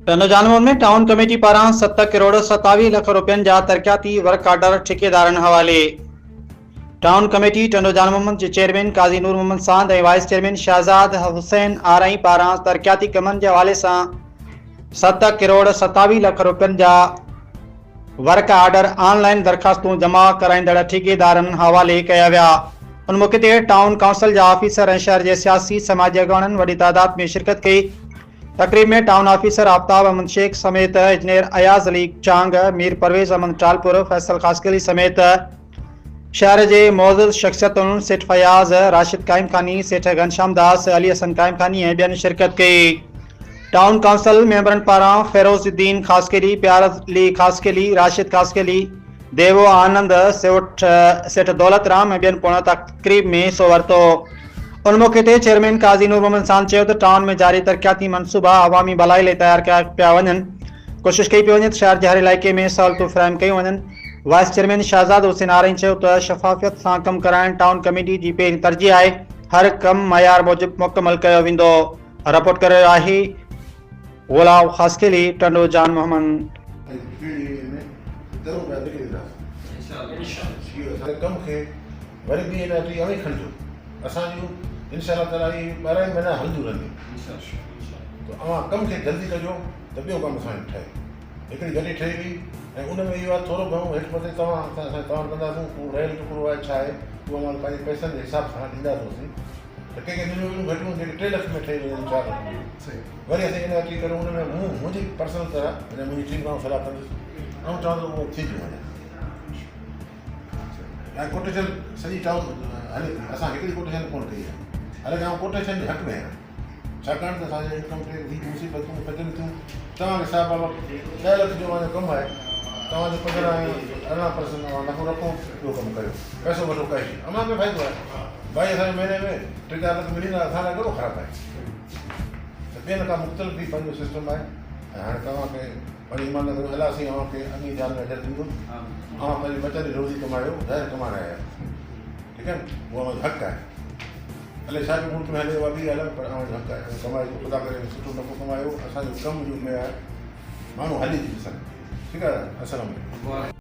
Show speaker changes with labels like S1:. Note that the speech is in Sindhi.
S1: ٽنڊوڄانور ۾ ٽائون ڪميٽي پاران ست ڪروڙ 27 لک روپين جا ترقياتي ورڪ آرڊر ٺيڪيدارن حوالي. ٽائون ڪميٽي ٽنڊوجان محمد جي chairman Qazi Noor Muhammad Sand ۽ vice chairman Shahzad Hussain Arain پاران ترقياتي ڪمن جي حوالي سان ست ڪروڙ 27 لک روپين جا ورڪ آرڊر آن لائين درخواستون جمع ڪرائيندڙ ٺيڪيدارن حوالي ڪيا ويا. ان موقعي تي ٽائون ڪائونسل جا آفيسر ۽ شهر جي سياسي سماجي اڳواڻن وڏي تعداد ۾ شرڪت ڪئي. تقريب ۾ ٽائون آفيسر آفتاب احمد شيخ سميت انجنيئر اياز علي چانگ، مير پرويز احمد ٽالپر، فيصل خاصخيلي سميت شهر جي معزز شخصيتن سيٺ فياض، راشد قائمخاني، سيٺ گهنشام داس، علي حسن قائمخاني ۽ ٻين شرڪت ڪئي. ٽائون ڪائونسل ميمبرن پاران فيروز الدين خاصخيلي، پيار علي خاصخيلي، راشد خاصخيلي، ديوو آنند، سيٺ سيٺ دولت رام ۽ ٻين پڻ تقريب ۾ حصو ورتو. ان موقعي تي چيئرمين قاضي نور محمد ساند چيو ته ٽائون ۾ جاري ترقياتي منصوبا عوامي ڀلائي لئي تيار ڪيا پيا وڃن، ڪوشش ڪئي پئي وڃي ته شهر جي هر علائقي ۾ سهولتون فراهم ڪيون وڃن. وائيس چيئرمين شهزاد حسين آرائين چيو ته شفافيت سان ڪم ڪرائڻ ٽائون ڪميٽي جي پهرين ترجيح آهي، هر ڪم معيار موجب مڪمل ڪيو ويندو. رپورٽ ڪري رهيو آهي غلام خاصخيلي ٽنڊو جان محمد.
S2: ۽ ڪهڙي ۾ درون پيا نڪري وينداسين. اهو اسان جي ڪم کي وري به ان اٽي اوهين کڻجو اسان جون انشاء الله تعالي اهي 12 ئي مهينا هلنديون رهنديون ته اوهان ڪم کي جلدي ڪجو ته ٻيو ڪم اسان جو ٺهي هڪڙي گڏي ٺهي وئي ۽ ان ۾ اهو آهي ٿورو گهڻو هيٺ مٿي توهان سان اسان تعاون ڪنداسون اهو رهيل ٽڪرو آهي ڇا آهي اهو اوهان کي پنهنجي پئسن جي حساب سان ڏينداسون اسين ته ڪنهن کي ننڍيون ٻيون گهٽيون جيڪي 3 لک ۾ ٺهي وڃن 4 لک ۾ وري اسين ان اچي ڪري ان ۾ مون منهنجي پرسنل طرح يعني منهنجي ٽيم کان صلاح ڪندس آئون چوان ٿو اهو ٿي ٿي وڃي ۽ ڪوٽيشن سڄي ٽائون هلي پئي اسان هڪڙي ڪوٽيشن ڪونه ڪئي آهي حالانڪه آئون ڪوٽيشن جي حق ۾ آهيان ڇاڪاڻ ته اسان جو انڪم ٽيڪس هي مصيبتون پچن ٿيون توهان کي صاحب بابا 10 لک جو اوهان جو ڪم آهي توهان جو 15 ۽ 18 پرسنٽ اوهان نفعو رکو ٻيو ڪم ڪريو پئسو وٺو ڪيش اوهان کي فائدو آهي ڀائي اسان کي مهيني ۾ ٽي چار لک ملي ويندا اسان لاء ڪهڙو خراب آهي ته ٻين کان مختلف هي پنهنجو سسٽم آهي ۽ هاڻي توهان کي پنهنجي ايماندار ڪريو الله سائين اوهان کي اڳي جان ۾ اجر ڏيندو اوهان پنهنجي ٻچن جي روزي ڪمايو غير ڪمائڻ آيا آهيو ٺيڪ آهي نه اهو اوهان جو حق آهي الائي ڇا پيو ملڪ ۾ هلي اها ٻي ڳالهه آهي پر اوهان جو حق آهي اوهين ڪمايو خدا ڪري سٺو نفعو ڪمايو اسان جو ڪم جو معيار ماڻهو هلي ڏسن ٺيڪ آهي السلام عليڪم.